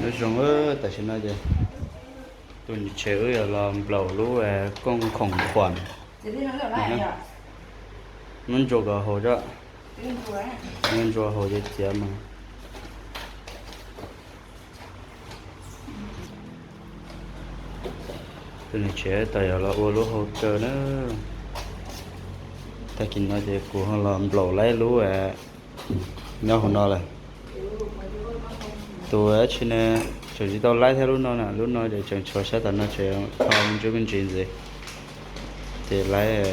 Nyob zoo, tam sim no ces tus niam tsev wb yuav los nplaum lub kooj khoom khuam. Muab ntsuas kom haus tso. Ntsuas haus ces txiav mas. Tus niam tsev tau yuav los ua lub hau taw na. Tag kis no ces kuv ho los nplaum laib lub nyob hauv no lawm. Tus dab tsi ne, tseem tsis tau laib thiab lub no na, lub no ces tseem tshuav sab tom no tseem kho me ntsis me ntsis ntxiv. Ces laib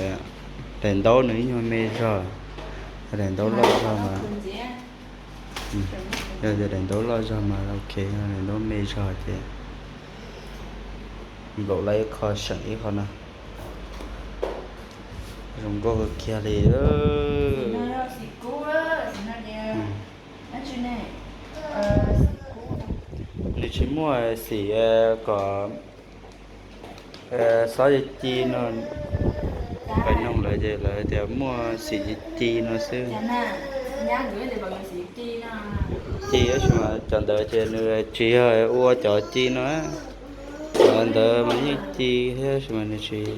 daim ntaub nws ib nyuag me zog, daim ntaub loj zog mas, yog tias daim ntaub loj zog mas ok, daim ntaub me zog ces nplaum laib ib qho seem ib qho na. Zoo nkauj kawg kiag li. Nws tsis muaj xim kom xob ci ci no. Pais noog lawv ces lawv tias muaj xim ci ci no xwb. Ci tab sis mas cov ntawd ces nws tsis yog ua cov ci no, cov ntawd mas yeej ci thiab tab sis mas nws tsis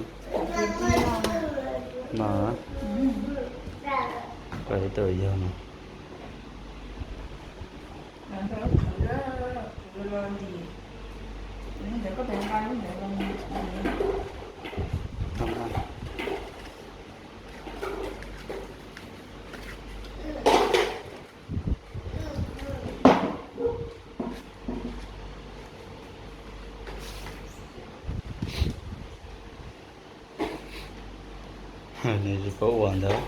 no. Kom ib tug yog no. Nws tsis paub ua ntawd.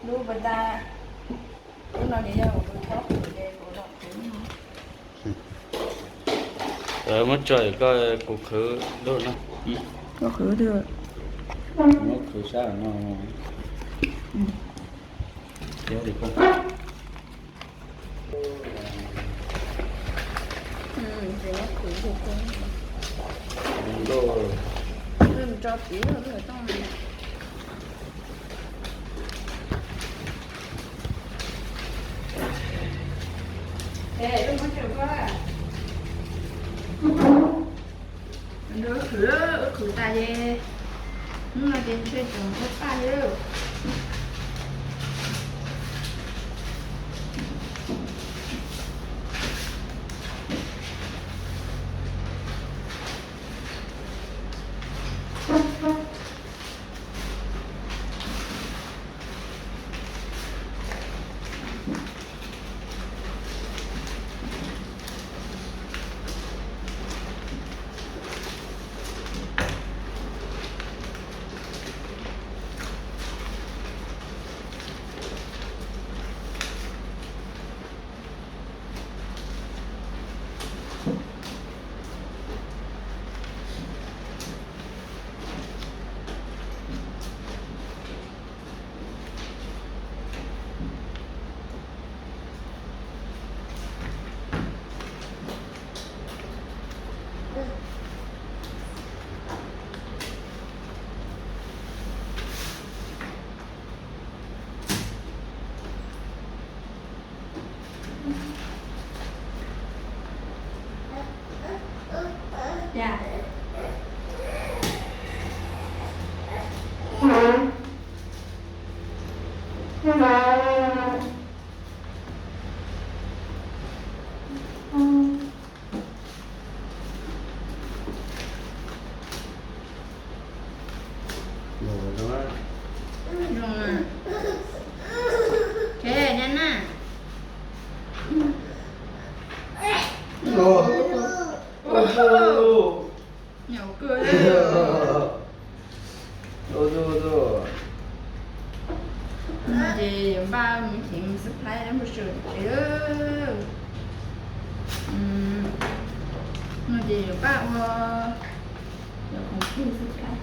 Lub no ces yog kuv tsis tau qhwv ces kuv los qhwv no. Muab tso koj, kuv qhwv lub no. Koj qhwv twg? Muab qhwv sab no. Tso tid. Khwv, khwv tas ces hnub no ces ntshe tseem ua paj li. Zoo na. Ces na na. Nyuam kawg. Ces yuav npaj mus cheem mus xub plhaib npaj sw tsev. No ces yuav npaj ua, yuav khoom plig xub plhaib.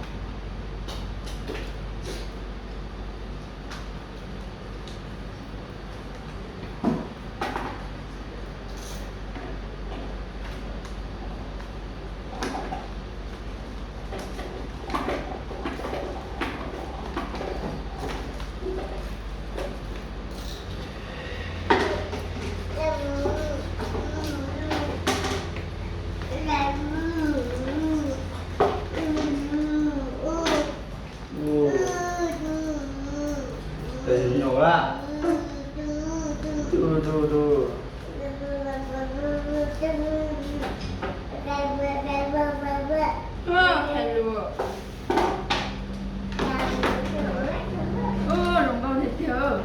Tus nyuam laj. Tus, tus, tus. Hais lus. Ua, zoo nkauj tiag tiag.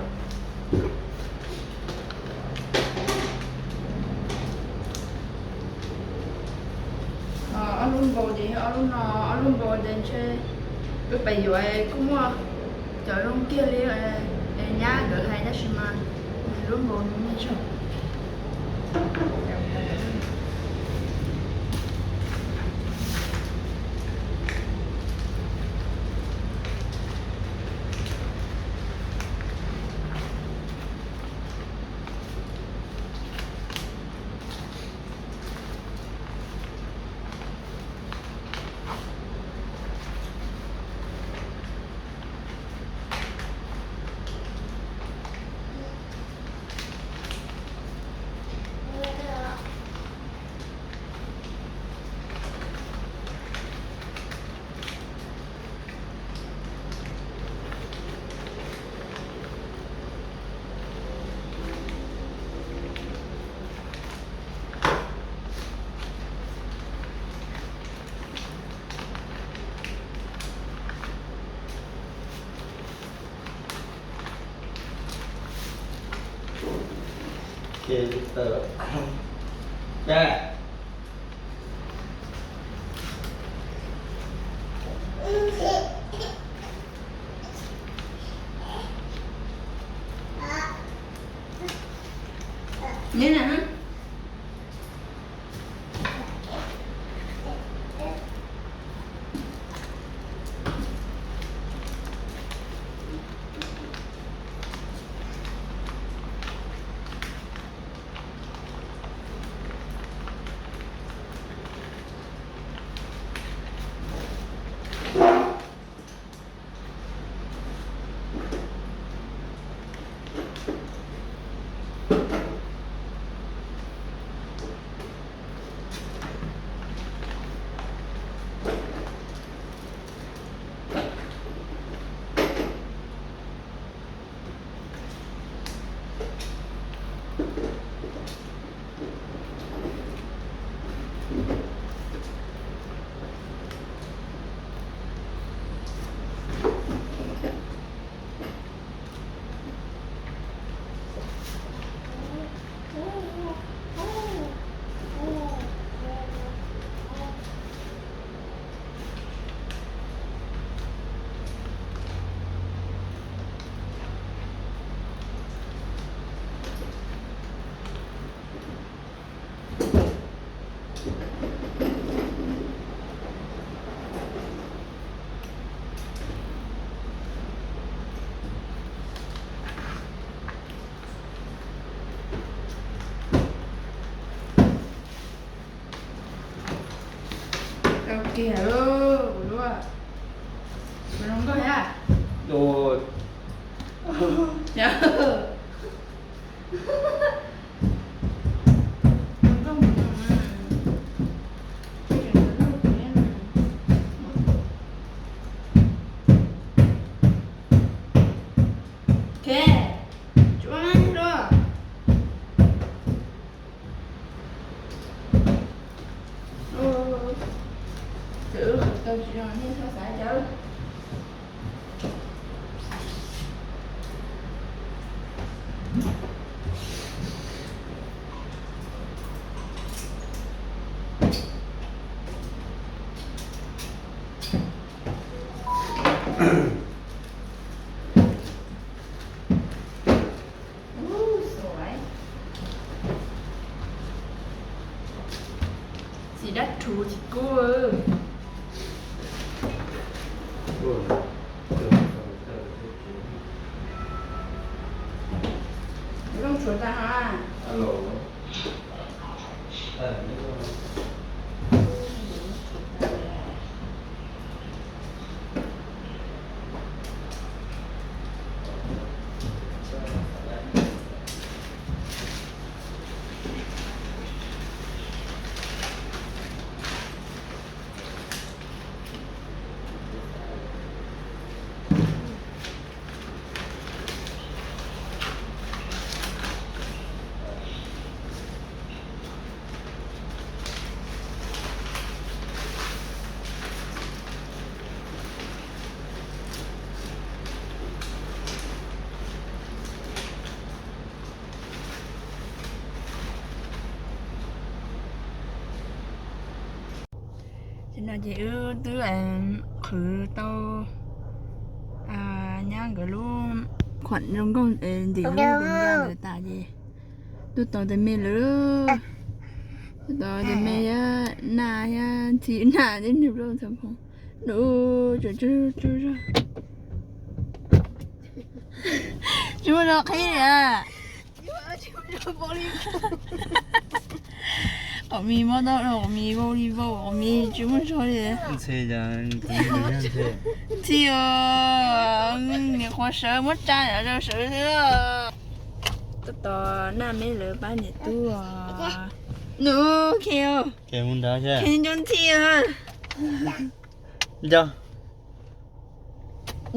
Ob lub npau ces yog ob lub no, ob lub npau ces ntshe wb pem yuav kuj muaj cov zoo kiag li es nyab nkawd hais tab sis mas lub npau me me zog. Tau kiag lub, kuv zoo nkauj thiab. Tsis zoo nej txhob xav cas. Txiv dab rhuv txiv kub. Zoo tshuav tas ha. Ces wb twb qhwv tau nyab nkawd lub khuam zoo nkauj ntim lub ncaj ntawd tas ces tuaj tos tus me lawm. Tuaj tos tus me thiab Naj thiab Ntxhi, Naj thiab Nws Plooj txhua phoo. Nws tseem tsuj tsuj zog. Tsis muaj zog qhib li a. Qhov mis mob tau qhov mis vau li vau, qhov mis tsis muaj zog li. Ntxhi os, niam qhuav sawv muab tsa rau sawv xwb. Tuaj tos Naj me lawv pab niam tub. Nws khe, khe nco Ntxhi. Nco.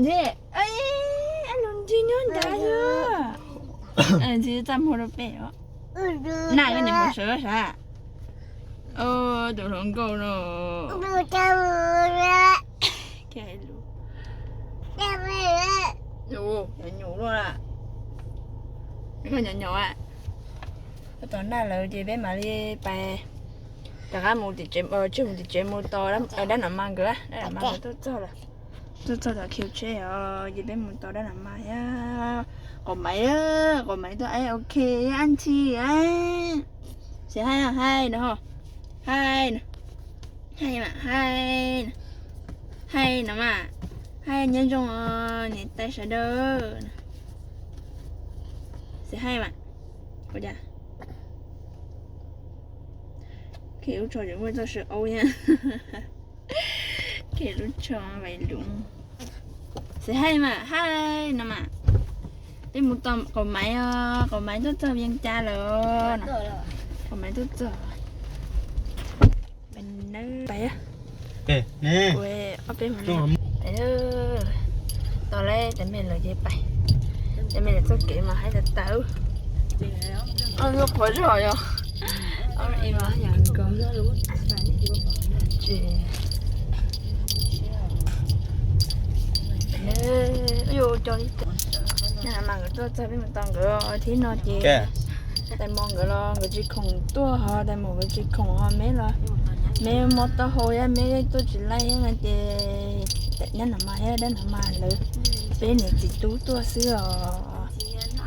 Lub Ntxhi nyob nrad yog Ntxhi txaj muag rau pem os. Naj, koj niam qhuav sawv sav. Tus hluas nkauj no. Nyuam nyuam luaj. Koj nyuam nyuam a. Tuaj tos Naj lawv ces peb mam li pais rov qab mus tim tsev, mus tim tsev mus tos dab nam mas nkawd, dab nam mas nkawd tuaj txog lawm. Tuaj txog tom khiv tsheb os, ces peb mus tos dab nam mas thiab. Qau Maiv, Qau Maiv tuaj, ok, Ab Ntxhi, xia hais, hais no, hais no, hais mas, hais, hais no mas, hais nyob zoo os niam tais sawv daws. Xia hais mas, ua cas Khe lub tsho tseem muaj txoj saw aub thiab. Khe lub tsho vais lus. Xia hais mas, hais no mas. Peb mus tos Qau Maiv os, Qau Maiv tuaj txog Vias Cas lawm. Qau Maiv tuaj txog. Pais, ob peb mus tos lawm, tes me lawv ces pais. Tes me lawv txoj kev mas haib tas tas. Lub qhuav zog yog. Mas nkawd tuaj txog peb mus tos nkawd thib no ces tais mos nkawd los nkawd tsis khoom tuaj ho, tais mos nkawd tsis khoom ho, me los me mob taub hau thiab me tuaj tsis laij thiab no ces nyab nam mas thiab dab nam mas lawv peb niam txiv tub tuaj xwb os.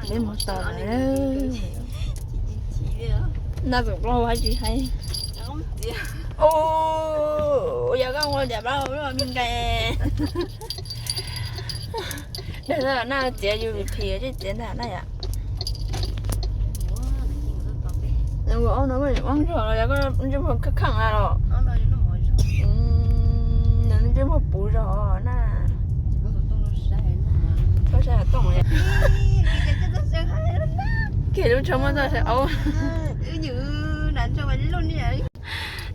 Peb mus tos lawm. Naj txawm plaub hau hais tsis hais. Ua yog koj ua tias plaub hau me nqes. Naj txiav yus phim tsis txiav ntag na yom. Ua no koj ua zog los yog koj ntsej muag kheej kheej na los? Nws ntsej muag puv zog na. Khe lub tsho muaj txoj saw aub.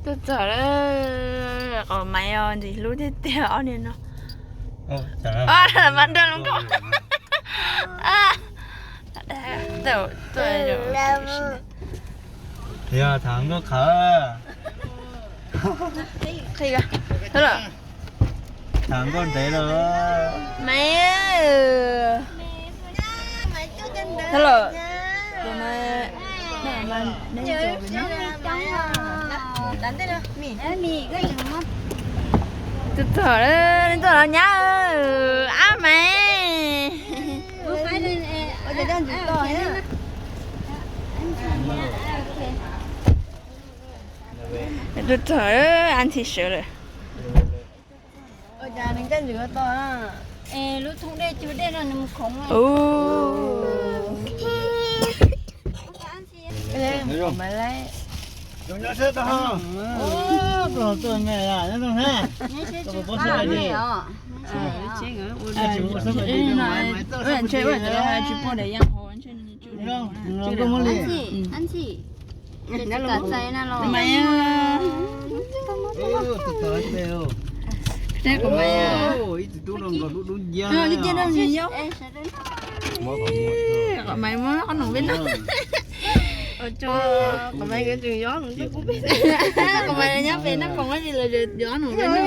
Tuaj txog lawm, Qau Maiv os, ntxim hlub tiag tiag ob niag no. Mas nrog lub nkauj. Yog tham nkauj qhawv. Tham nkauj ntev lawm. Maiv. Hello. Tuaj txog, nej tuaj los nyab, Ab Maiv. Tuaj txog, Ab Ntxhi sawv lawm. Lub thoob dej cug dej no nws mus khoov. Qhov Maiv muab qhov noom peb noj. Qhov Maiv nyob pem noj khoom ua si los yuav qhov noom peb noj.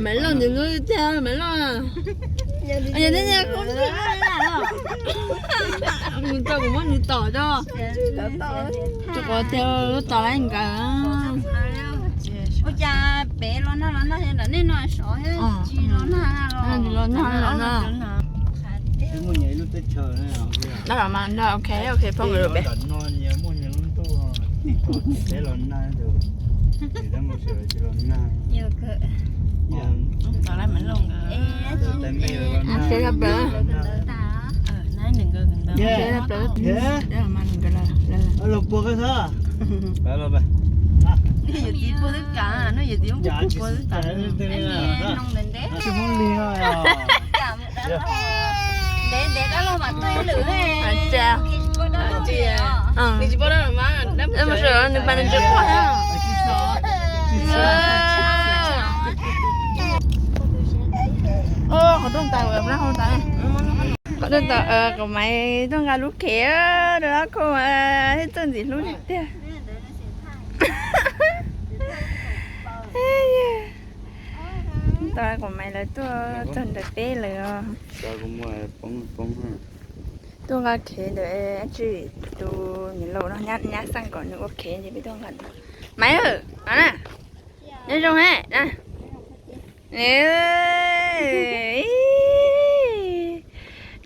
Maiv Lauj ntxim hlub tiag Maiv Lauj. Yog tej nyuag kub ntswg, nws tau kuv muab nws tom tso. Tsis quav tiag, lub tom lawm nkawd. Ua cas pem los nag los nag, nram nej no sov tsis los nag los nag los na. Dab los mas nag, ok, ok, phooj ywg pem. Los puag koj xwb. Yuav txiv puag twb kav, no yuav txiv puag twb kav. Tsis muaj li os. Ntev ntev dab laug mas tuaj ib lwm. Nws tsis paub dab los mas, nws pas nws tsis quaj. Qhov rooj tas, qhov rooj tas, qhov rooj tas, Quav Maiv tuaj nqa lub khev rau ob khau, thiab txawj ntxim hlub tiag tiag. Tau Quav Maiv lawv tuaj txog ntawm peb lawm os. Tuaj nqa khev ntawm dab tsi, tus niam laus no nyab xaj kom nws ua khev ces peb tuaj nqa. Maiv, no na, nyob zoo he na.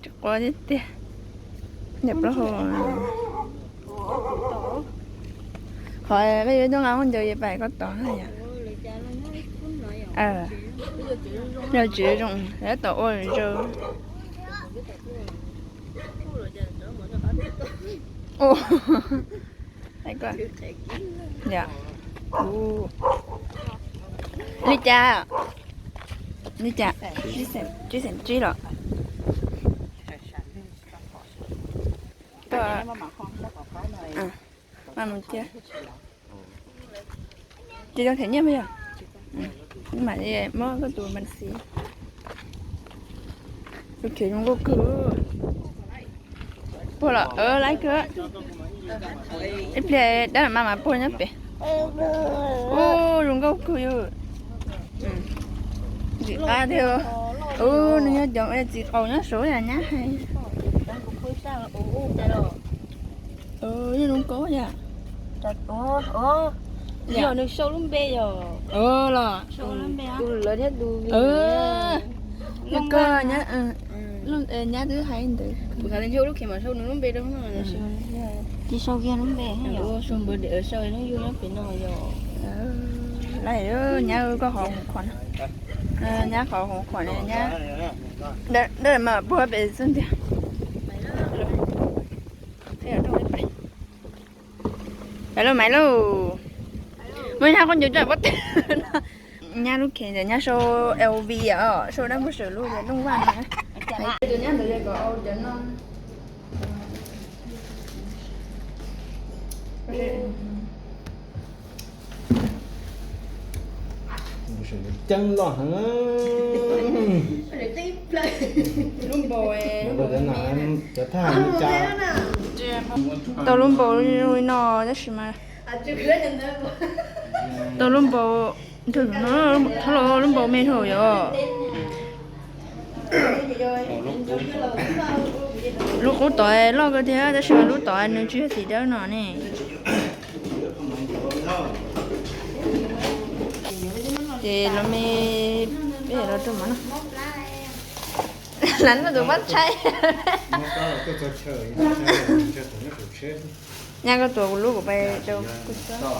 Tsis quav tiag tiag. Niam plaub hau. Qhov peb yuav tuaj nqa khaub ncaws ces pais koj tod na yom. Yog tsis zoo, lawv tom ua zaws. Li cas? Li cas? Tsib xeem tsib los? Mas mus cia. Ces cov them nyiaj mas yog, mas muab koj tus npas xiv. Tus khev zoo nkauj kawg. Puag los laib kawg. Ib pliag dab mas mas puag nyob pem. Ub, zoo nkauj kawg yog. Ntxim qab thiab. Ub, nws yog cov txiv qaub nyob saud yam nyab hais. Yog zoo nkauj yam. Yog nws sau lub npe yog. Los. Tus lawv thiab tus. Nyab twb hais ntawd. Kuv xav tias ntshe ua lub khev mam sau nws lub npe rau. Tsis sau kiag lub npe, sau npawg, sau lub yug nyob pem no yog. Lawm, nyab koj qhov hoov khuam na. Nyab qhov hoov khuam ne, nyab. Dab mas puag pem xwb ntiag. Peb los Maiv lauj. Muab nyab khaub ncaws coj pov teg no. Nyab lub khev ntawd nyab sau L V os, sau dab muag sawm lub ntawd looj vaj no. Tus nyab ntawd yog kom au cov no. Ceeb loj heev. Lub npaum, cov thaj li cas. Tau lub npaum li no tab sis mas tau lub npaum, lub npaum me dhau yom. Lub qub tod loj kawg thiab tab sis mas lub tod nws tsis yog txiv dawb no ne. Ces los me, peb los rau mov no. Lav no tus pab tshai. Nyab koj tuav kuv lub kuv pais rau kuv txob.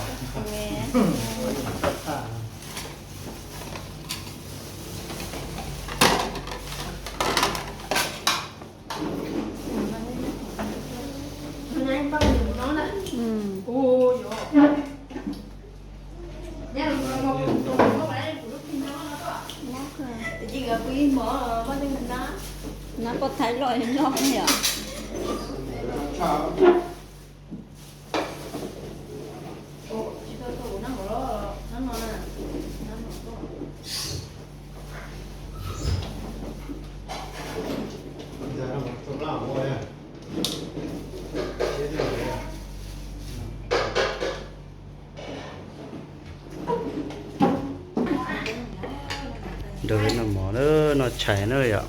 Nab poj thaiv loj nyob yom. Nrog peb noj mov na, noj tshais na yom.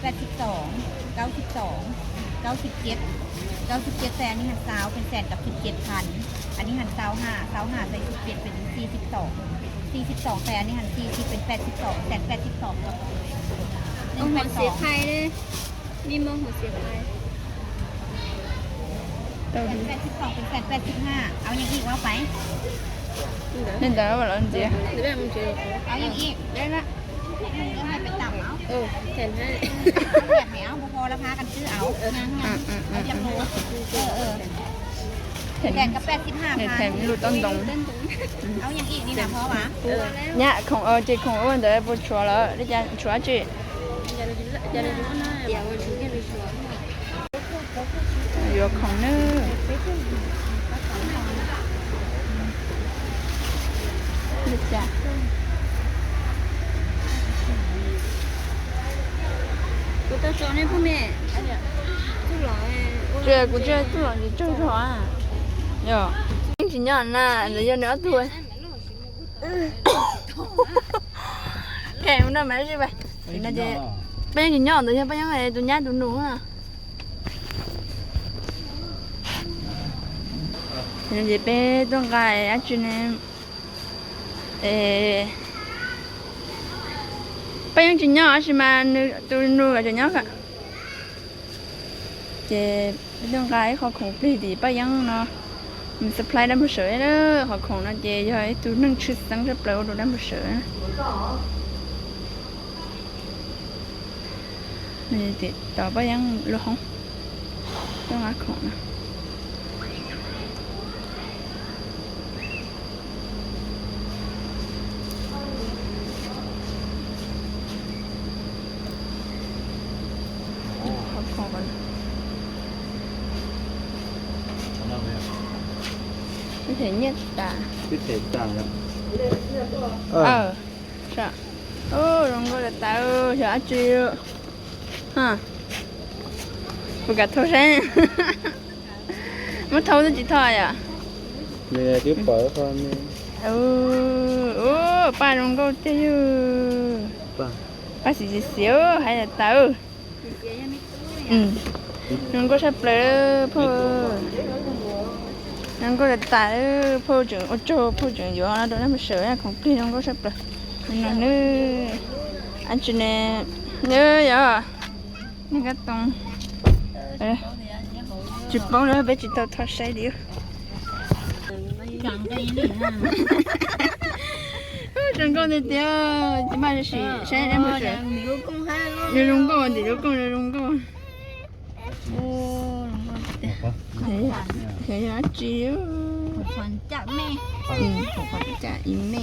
แปดสิบสอง เก้าสิบสอง เก้าสิบเจ็ด เก้าสิบเจ็ด ใส่อันนี้หันซาวเป็นแสนกับสิบเจ็ดพัน อันนี้หันซาวห้า ซาวห้า ใส่สิบเจ็ดเป็นสี่สิบสอง สี่สิบสอง ใส่อันนี้หันสี่สิบเป็นแปดสิบสอง แสนแปดสิบสองกับหนึ่งแปดสอง มีมองหัวเสียไพรด้วย แสนแปดสิบสองเป็นแสนแปดสิบห้า เอาอย่างอีกว่าไป Ntawd lawv ntxiv. เอาอย่างอีก ได้ละ ให้ไปต่ำเอา แถมให้ เอาแถมให้ เอาบ่พอแล้วพากันซื้อเอา ยังๆ เอาจำนวน เออๆ แสนกับแปดสิบห้าพัน แถมลูกต้นตรง เอาอย่างอีกนี่นะพ่อวะ Nyab khoom, ces khoom ua ntawd puas tshuav lawm li cas, tshuav tsis? Yuav khoom na. Kuv tsis, kuv tsis tug los tsis tsaug zog. Yog, yeej tsis nyob na, ntawd yog nws ob tug. Peb yeej tsis nyob ntawd, yog Paj Yeeb tus nyab tus nus. Ces peb tuaj nqa dab tsi ne? Paj Yeeb tsis nyob tab sis mas nws tus nus tseem nyob. Ces peb tuaj nqa ib qho khoom plig tim Paj Yeeb no, nws supply dab npog sawv. Qhov khoom no ces yog ib tug neeg tshwj xeeb tshaj plaws ua rau dab npog sawv. Tim Paj Yeeb lub hoob tuaj nqa khoom no. Them nyiaj tas, them tas lawm. Zoo nkauj tas tas, xyov dab tsi. Kuv kam thauj saib. Muab thauj twb tsis thauj yom. Paj zoo nkauj tiag yog. Paj xim xim xim hais tas tas. Zoo nkauj saj plaws phauj. Zoo nkauj tas tas, phauj tseem ua tsaug, phauj tseem yuav no rau nej mus saib khoom plig zoo nkauj saj plaws. No nawb, ab tsi ne, yog nej kab tooj. Tsis paub na, peb tsis tau thov saib li. Zoo nkauj tiag tiag, tsis maj sim saib, zoo nkauj, ntim zoo nkauj, zoo nkauj. Xyov yog dab tsi. Caj ib me.